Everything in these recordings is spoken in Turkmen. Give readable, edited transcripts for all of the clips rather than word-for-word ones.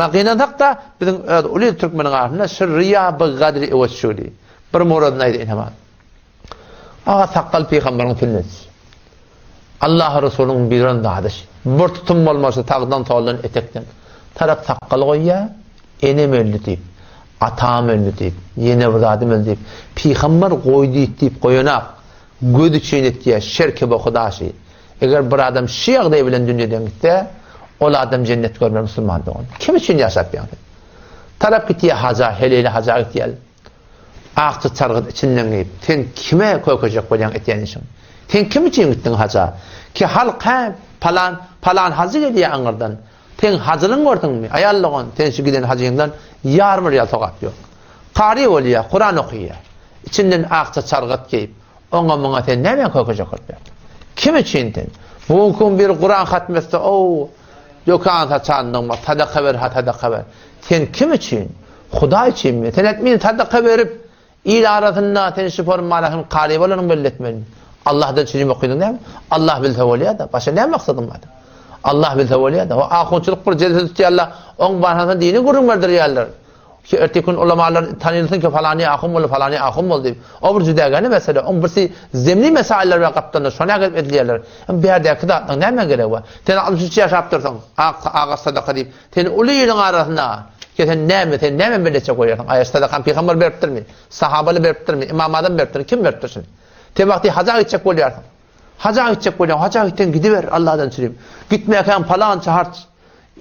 Emma gynansak-da, biziň öz uly türkmeniň arasynda şu riýa bi gadri öwez şüli. Bir muradyny aýdaýyn heman. Aga sakgal pygambaryň sünnetisi. Allah Resulyň buýran zady şi. Bir tutum bolmasa sagdan soldan etekden tarap sakgal goýýa, enem öldi diýip, atam öldi diýip, ýene bir zadym öldi diýip, pygambar goýdy diýip goýanak, göz üçin etýä, şerke boky daşy. Eger bir adam şu ýagdaý bilen dünýeden gitse, ol adam jennet görmez musulman dogan. Kim üçin ýaşap ýaňy sen? Tarap gitýä haja, heleýli haja gitýär. Akja çargyt içinden geýip, sen kime kökejek bolýaň etýän işiň? Sen kim üçin gitdiň haja? Ki halk hä, palan, palan hajy gelýär aňyrdan. Seň hajylyň gördüňmi? Aýal dogan, sen şu giden hajyňdan ýarym rýal sogap ýok. Kary bolýar, Kuran okaýar. Içinden akja çargyt geýip, Oňa muňa sen näme kökejek bolup ýörsiň? Kim üçin sen? Bu günki gün biri Kuran hatm etse, ow, dökan saçandygyma sadaka ber, ha sadaka ber. Sen kim üçin? Hudaý üçinmi? Sen etmin sadaka berip, il arasynda sen şu formana hem kary bolanyň belli etmeli. Allahdan üçin okydyň näme? Allah bilse bolýar-da. Başga näme maksadyň bar? Allah bilse bolýar-da. O ahunçylyk bir jelse tutýarlar, oň barhasyna dini gürrüň berdirýärler. Ki erteki gün ulamalar tanylsyn ki falany ahun boldy, falany ahun boldy diýip. O bir jüdägäne mesele. Oň birsi zemni mesailler we gapdalynda şona gelip edilýärler. Hem bärdäki zatlaryň nämä geregi bar? Sen 63 ýaşap dursuň, ak agaç sadaka diýip. Sen uly iliň arasynda ki sen näme, sen näme milletçe goýarsyň? Aýaş sadakany pygamber beripdirmi? Sahabaly beripdirmi? Imam Azam beripdirmi? Kim beripdir şuny? Sen wagty haja gitjek bolýarsyň. Haja gitjek bolýaň, haja gitseň gidiber, Allahdan çürim. Gitmäkäň palança harç,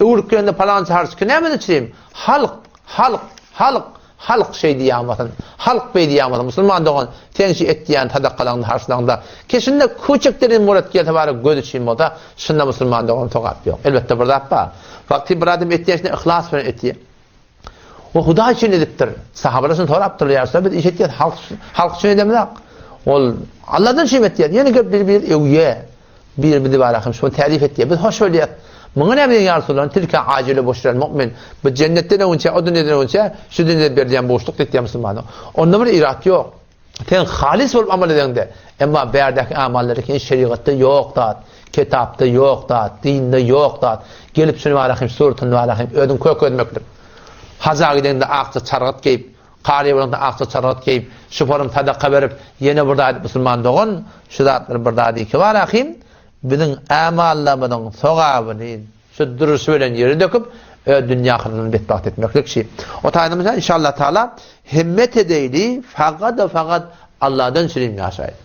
öwrüp gelende palança harç, ki nämeden çürim? Halk, halk, halk, halk şeý diýýämasyn, halk beý diýýämasyn, musulman dogan, sen şu etýän sadakalaňda, harçlaňda, ki şunda küçük derin murat gelse bary göz üçin bolsa, şunda musulman dogan sogap ýok. Elbetde bir zat bar. Wagty bir adam etýän işini yhlas bilen etýär. O Hudaý üçin edipdir. Sahabalar şunu sorapdyrlar, ýa Resulallah, biz iş etýäs, halk, halk üçin edemizok. Ol Allahdan üçin etýär. Ýene gelip bir bir öwýä. Bir bizi bar ahim şunu tärif etýär. Biz hoş bolýas. Muňa näme diýen ýa Resulallah? Tilka ajilu buşral mu'min. Bu jennetden öňçe, o dünýeden öňçe şu dünýede berilýän buşluk diýýär musulmana. Onda bir irat ýok. Sen halis bolup amal edeňde, emma bärdäki amallar eken şerigatda ýok zat, kitapda ýok zat, dinde ýok zat. Gelip şuny bar ahim suratyny bar ahim özüň kök özmeklik. Haja gideňde akja çargat geýip, kary bolanda akja çargat geýip, şu forum sadaka berip, ýene bir zat musulman dogan, şu zatlar bir zat iki bar ahim, biziň amallarymyzyň sogabyny Şu duruşy bilen ýere döküp, öz dünýä ahyryny betbagt etmeklik şi. O taýdan bolsa inşallah taala himmet edeýli, fakat-da fakat Allahdan çürim ýaşaýly.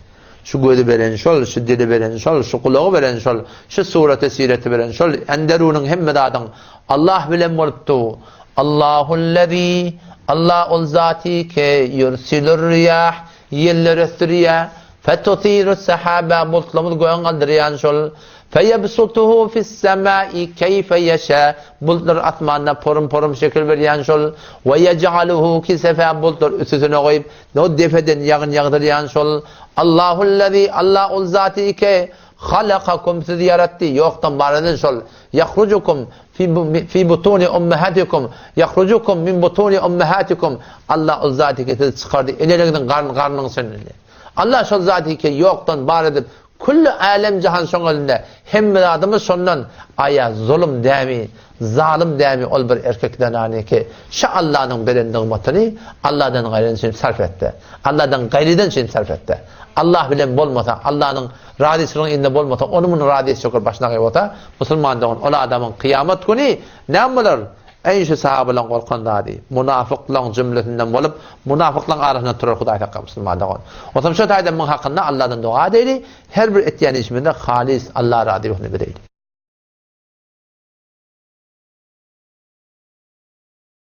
Şu gözi beren şol, şu dili beren şol, şu gulagy beren şol, şu suraty sireti beren şol, enderunyň hemme zadyň Allah bilen bolupdy. Allahullezî, Allah ol zaty ki, ýursilur riýah, Ýeller ösdürýär. Fetuthiru sahaba bultlarymyz göge galdyrýan şol. Feyebsutuhu fis-semai keýfe ýeşa bultlar asmanda porum-porum şekil berýän şol. We ýej'aluhu kisefa bultlar üstüsine goýup, o depeden ýagyn ýagdyrýan şol. Allahullezî Allah ol zaty ki, halakakum sizi ýaratdy, ýokdan bar eden şol. Ýahrujukum Fi butuni ummahatikum ýahrujukum min butuni ummahatikum Allah ol zat ki sizi çykardy eneleriňiziň garn garnyň içinden. Allah şol zat ki ýokdan bar edip külli älem jahan şoň elinde hemme zadymyz şondan aýa zulum dämi zalym dämi ol bir erkek zenany ki şu Allanyň beren nygmatyny Allahdan gaýryn üçin sarf etdi. Allahdan gaýrydan üçin sarf etdi. Allah bilen bolmasa Allanyň razyçylygyň elinde bolmasa ony muny razy etjek bolup başyna gyýyp bolsa Musulman dogan ol adamyň kyýamat güni näme bolar? Eý şu sahabalaň gorkan zady, munafyklaň jümlesinden bolup, munafyklaň arasynda turar Hudaý sakla musulman dogan. Onsoň şo taýdan muň hakynda Allahdan doga edeýli, her bir etýän işimizde halys Allah razy bolsun diýip edeýli.